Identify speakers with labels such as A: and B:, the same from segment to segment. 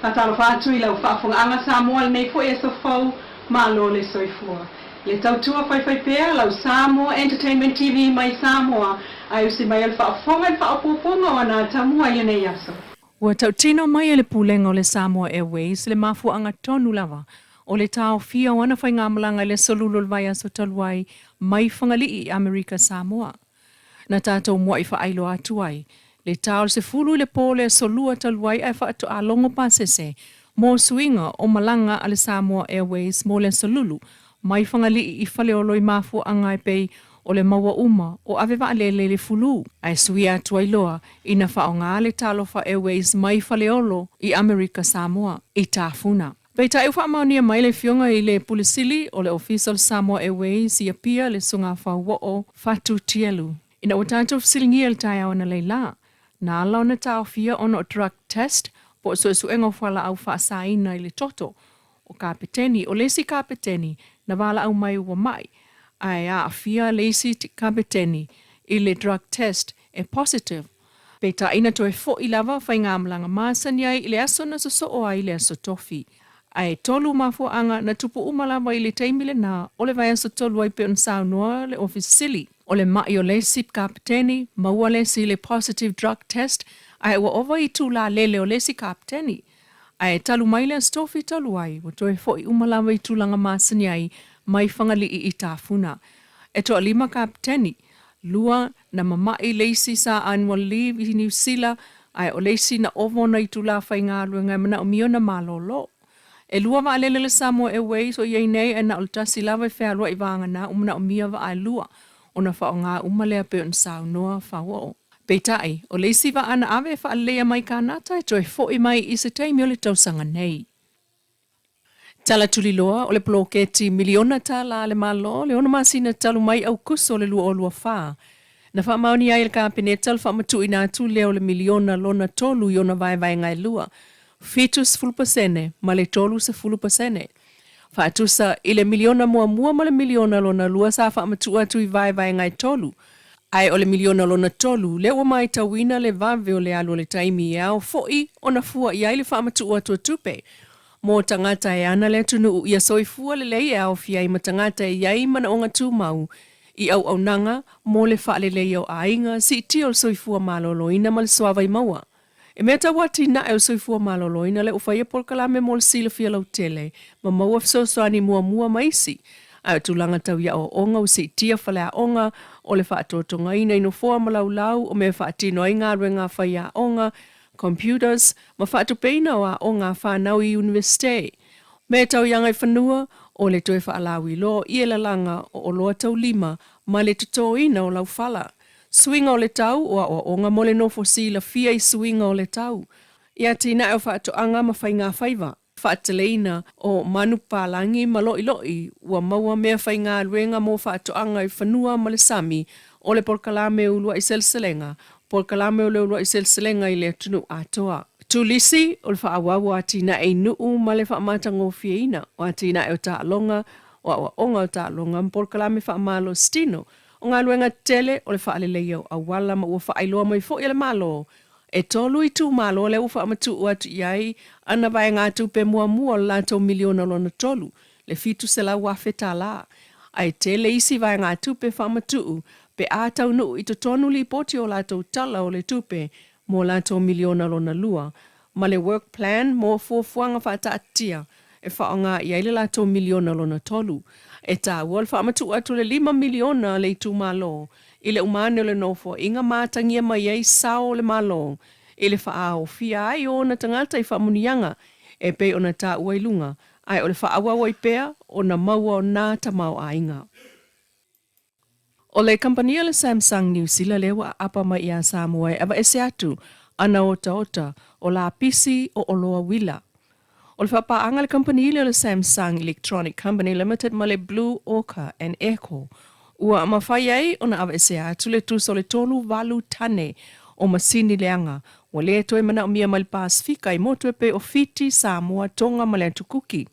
A: Faatalofa atu i lau faafogaaga Samoa i lenei foi aso fou, malo le soifua. Le tautua faifaipea lau Samoa Entertainment TV mai Samoa ae usi mai o le faafofoga i le faaopoopoga o ana atamua i lenei aso. Ua tautino mai e le Pulega o le Samoa Airways le mafuaaga tonu lava o le taofia o ana faigamalaga i le aso Lulu o le vaiaso talu ai mai Fagalii i Amerika Samoa. Na tatou mua'i faailoa atu ai le ta o le 10 i le po o le aso Lua talu ai ae faatoa logo pasese mo suiga o malaga a le Samoa Airways mo le aso Lulu mai Fagalii i Faleolo i mafuaaga e pei o le maua uma o ave vaalele i le fulu, ae suia atu ai loa ina faaaoga le Talofa Airways mai Faleolo i Amerika Samoa i Tafuna. Peitai ua faamaonia mai le Afioga i le Pule Sili o le Ofisa o le Samoa Airways i Apia le Sugafauoo Fatu Tielu. Ina ua tatou fesiligia i le taeao analeila, na ala ona taofia ona o drug test po o suesuega o fualaau faasaina i le toto o kapeteni, o le isi kapeteni na valaau mai ua ma'i, ae aafia le isi kapeteni i le drug test e positive. Peitai na toe fo'i lava faigamalaga masani ai i le aso na sosoo ai le aso Tofi. Ae tolu mafuaaga na tupu uma lava i le taimi lena o le vaiaso talu ai pei ona saunoa le Ofisa Sili. O le ma'i o le isi kapeteni, maua le isi i le positive drug test ae ua ova itula lele o le isi kapeteni. Ae talu mai le Aso Tofi talu ai, ua toe fo'i uma lava i tulaga masani ai mai Fagalii i Tafuna. E toalima kapeteni, lua na mama'i le isi sa annual leave i Niu Sila ae o le isi na ova ona itula faigaluega e manaomia ona malolo. E lua vaalele le Samoa Airways o i ai nei ae na o le tasi lava e fealua'i vagana ua manaomia vaa e lua ona faaaoga uma lea pei ona saunoa Fauo'o. Peitai, o le isi vaa na ave e faaleleia mai Kanata e toe fo'i mai i se taimi o le tausaga nei. Tala tuliloa o le poloketi miliona tala a le Malo le ono masina talu mai Aukuso o le 2024, na faamaonia ai e le Kapeneta le faamatuuina atu lea o le miliona lona tolu i ona vaevaega e lua, 70% ma le 30%. Faatusa i le miliona muamua ma le miliona lona lua sa faamatuu atu i vaevaega e tolu, ae o le miliona lona tolu lea ua maitauina le vave o le alu o le taimi e ao foi ona fua i ai le faamatuu atu o tupe mo tagata e ana le atunuu ia soifua lelei e aofia ai ma tagata e i ai manaoga tumau i auaunaga mo le faaleleia o aiga, siitia o le soifua maloloina ma le suavai maua. E mea tau atinae o le soifua maloloina lea ua faia polokalame mo le silafia lautele ma maua fesoasoani muamua ma isi, ae o tulaga tau i aoaoga ua siitia faleaoga, o le faatotogaina i nofoa ma laulau o mea e faatino ai galuega a faiaoga, computers, ma faatupeina o aoga a fanau i Iunivesite. Mea tau i agaifanua, o le toe faalauiloa o ie lalaga o oloa taulima ma le totoina o laufala. Suiga o le tau, o aoaoga mo le nofo silafia i suiga o le tau, i atinae o faatoaga ma faigafaiva, faateleina o manupapalagi ma loiloi ua maua mea faigaluega mo faatoaga i fanua ma le sami, o le polokalame uluai seleselega, polokalame o le uluai seleselega i le atunuu atoa. Tulisi, o le faaauau o atinae i nuu ma le faamatagofieina o atinae o taaloga, o aoaoga o taaloga ma polokalame faamalositino O galuega tetele o le faaleleia o auala ma ua faailoa mai foi e le Malo, e tolu itumalo lea ua faamatuu atu i ai ana vaegatupe muamua o le latou miliona lona tolu, le $700,000. Ae tele isi vaegatupe faamatuu pe a taunuu i totonu lipoti o latou tala o le tupe mo latou miliona lona lua, ma le work plan mo fuafuaga faataatitia e faaaoga i ai le latou miliona lona tolu. E taua le faamatuu atu o le $5 miliona a le itumalo i le uma ane o le Nofoaiga ma atagia mai ai sao o le Malo i le faaofia ai o ona tagata i faamanuiaga e pei ona taua i luga, ae o le faaauau ai pea ona maua o nā tamaoaiga. O le kamupani a le Samsung Niu Sila lea ua aapa mai iā Samoa e aveese atu ana otaota o lapisi o oloa uila. O le faapaaga a le kamupani lea o le Samsung Electronic Company Limited ma le Blue Orca and Echo ua mafai ai ona aveesea atu le tusa o le 38 tane o masini leaga ua le toe manaomia mai le Pasefika i motu e pei o Fiti, Samoa, Tonga ma le Atu Kuki.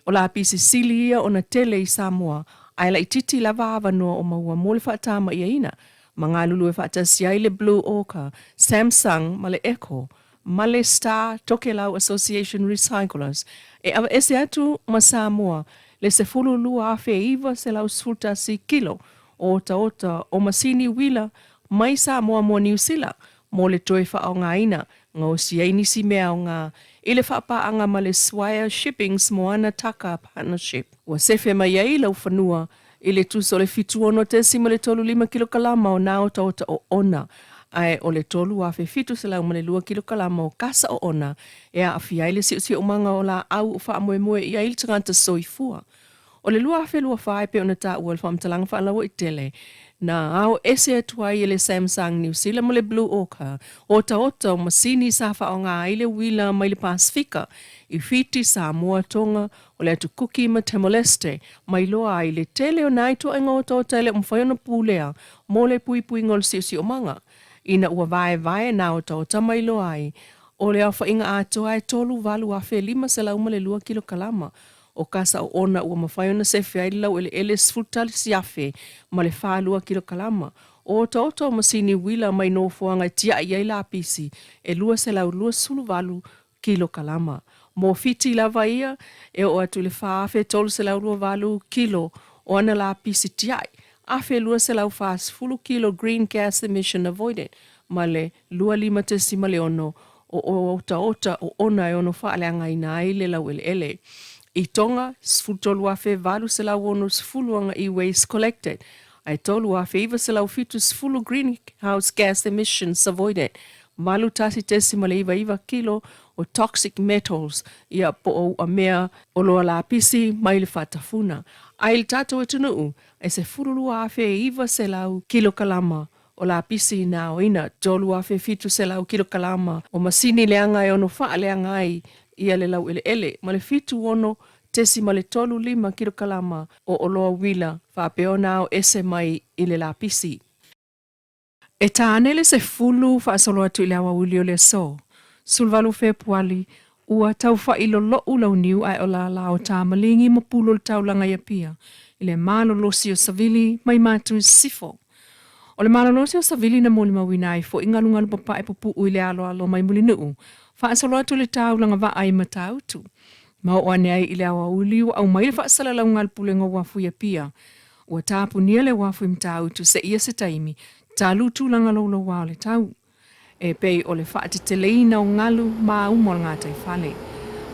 A: O lapisi sili ia ona tele i Samoa, ae laitiiti lava avanoa o maua mo le faatama'iaina ma galulue faatasi ai le Blue Orca, Samsung ma le Echo. ma le Star Tokelau Association Recyclers e aveese atu ma Samoa le 12,911 kilo o otaota o masini uila mai Samoa mo Niu Sila mo le toe faaaogaina gaosia ai nisi mea aoga i le faapaaga ma le Swire Shipping's Moana Taka Partnership. Ua sefe mai ai laufanua i le tusa o le 76.35 kilokalama o nā otaota oona, ae o le 3,702 kilokalama o kasa oona e aafia ai le siosiomaga o laau o faamoemoe i ai le tagata soifua. O le 2024 e pei ona taua i le faamatalaga faalauaitele, na ao ese atu ai e le Samsung Niu Sila ma le Blue Orca otaota o masini sa faaaoga ai le uila mai le Pasefika i Fiti, Samoa, Tonga, o le atu Kuki ma Timor-Leste, mai loa ai le tele o nai toega otaota e le o mafai ona pulea mo le puipuiga o le siosiomaga. Ina ua vaevae nā otaota mai loa ai o le aofaiga atoa e 38,502 kilokalama o kasa oona ua mafai ona sefe ai le laueleele 11,042 kilokalama o otaota o masini uila mai nofoaga e tiai ai lapisi e 228 kilokalama. Mo Fiti lava ia, e oo atu i le 4,328 kilo o ana lapisi tiai, 1,240 kilo green gas emission avoided, ma le 25.6 o otaota oona e ono faaleagaina ai le laueleele. I Tonga, 13,860 aga e-waste collected, ae 3,970 greenhouse gas emissions avoided, 81.99 kilo o toxic metals, ia po o uamea oloa lapisi mai le faatafuna. Ae i le tatou atunuu, e 12,900 kilokalama o lapisi na aoina, 3,700 kilokalama o masini leaga e ono faaleaga ai ia le laueleele, ma le 76.35 kilokalama o oloa uila faapea ona ao ese mai i le lapisi. E ta ane le 10 faasolo atu i le aoauli o le aso 18 Fepuali, ua taufa'i lolo'u launiu ae o lālā o Tamaligi ma pulu o le taulaga i Apia i le malolosi o Savili mai Matu i Sisifo. O le malolosi o Savili na molimauina ai fo'i galugalu papae pupu'u i le aloalo mai Mulinuu faasolo atu i le taulaga vaa i Matautu. Ma oo ane ai i le aoauli ua aumai le faasalalauga a le Pulega o Uafu i Apia ua tapunia le uafu i Matautu seia se taimi talu tulaga louloua o le tau e pei o le faateteleina o galu ma auma o le gataifale.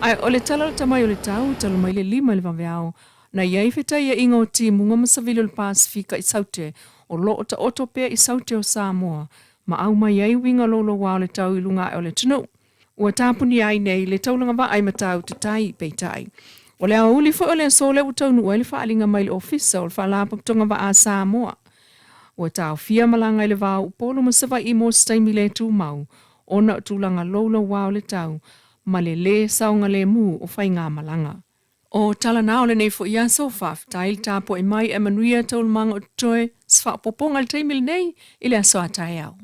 A: Ae o le tala o le tamai o le tau talu mai le 5 i le vaveao na i ai fetaiaiga o timuga ma savili o le Pasefika i Saute o lo o taoto pea i Saute o Samoa ma aumai ai uiga louloua o le tau i luga ae o le atunuu. Ua tapunia ai nei le taulaga vaa i Matautu Tai, peitai, o le aoauli foi o le aso lea ua taunuu ai le faaaliga mai le Ofisa o le Faalapotopotoga Vaa a Samoa. Ua taofia malaga i le va o Upolu ma Savaii mo se taimi le tumau ona o tulaga louloua o le tau ma le lē saogalemu o faigamalaga. O tala na o lenei foi aso, faafetai le tapuai mai ae manuia taualumaga o totoe se faaopoopoga i le taimi lenei i le aso a taeao.